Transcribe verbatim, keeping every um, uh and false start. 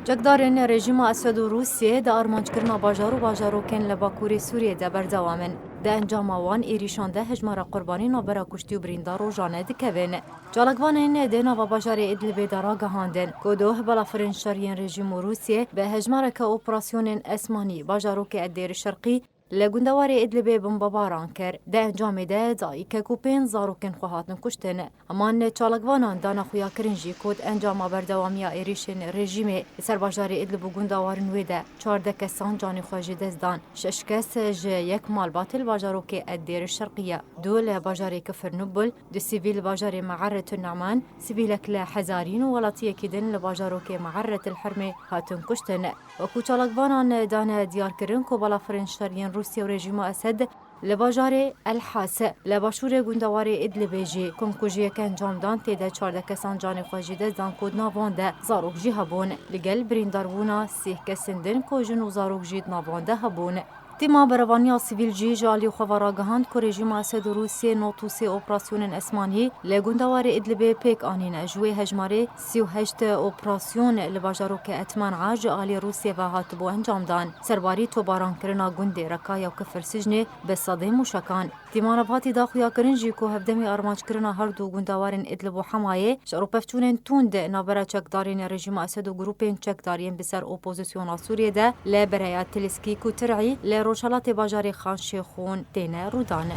Çekdarên rejîma Esed û Rûsiyê di armanckirina bajar û bajarokên li Bakurê Sûriyê de berdewam in. Di encama wan êrîşan de hejmara qurbanî navbera kuştî û birîndar rojane dikevin. Çalakvanên di nava bajarê Idlibê de ragihandin ku doh balafirên şer yên rejîm û Rûsiyê bi hejmareke operasyonên esmanî bajarokê Edêr Şerqî li gundewarê Idlibê bombebaran kir. Di encamê de dayikek û pênc zarokên xwe hatin kuştin. Heman çalakvanan dane xuyakirin jî ku di encama berdewamiya êrîşên rejîmê li ser bajarê Idlib û gundewarên wê de çardeh kesan canê xwe ji dest dan. Şeş kes ji yek malbatê li bajarokê Edêr Şerqî ye, du li bajarê Kifir Nubul, du sivîl li bajarê Me'erret Neman, sivîlek li Hezarîn û welatiyekî din li bajarokê Me'erret el Hermê hatin kuştin. Wekû çalakvanan dane diyarkirin ku balafirên şer yên Rûsya û rejîma Esed li bajarê El Has, li başûrê gundewarê Idlibê jî komkujiyeke encam dan, tê de çardeh kesan canê xwe ji dest dan ku di nav wan de zarok jî hebûn. Li gel birîndarbûna sih kesên din ku jin û zarok jî di nav wan de hebûn. Tîma berevaniya sivîl jî ji alî xwe ve ragihand ku rejîma Esed û Rûsiyê nod û sê operasyonên esmanî li gundewarê Idlibê pêk anîne. Ji wê hejmarê sî û heşt operasyon li bajarokê Etman'a ji alî Rûsiyê ve hatibû encam dan. Serbarî topbarankirina gundê Rekaya û Kifir Sicnê bi sedê mûşekan. Tîma Navhatî da xuyakirin jî ku hevdemî armanckirina her du gundewarên Idlib û Hemayê ji rûpevçûnên tund navbera çekdarên rejîma Esed û grûpên çekdar yên bi ser opozisyona Sûriyê de li bereya Tilskîk û Tir'î li rojhelatê bajarê Xan Şêxûn têne rûdan.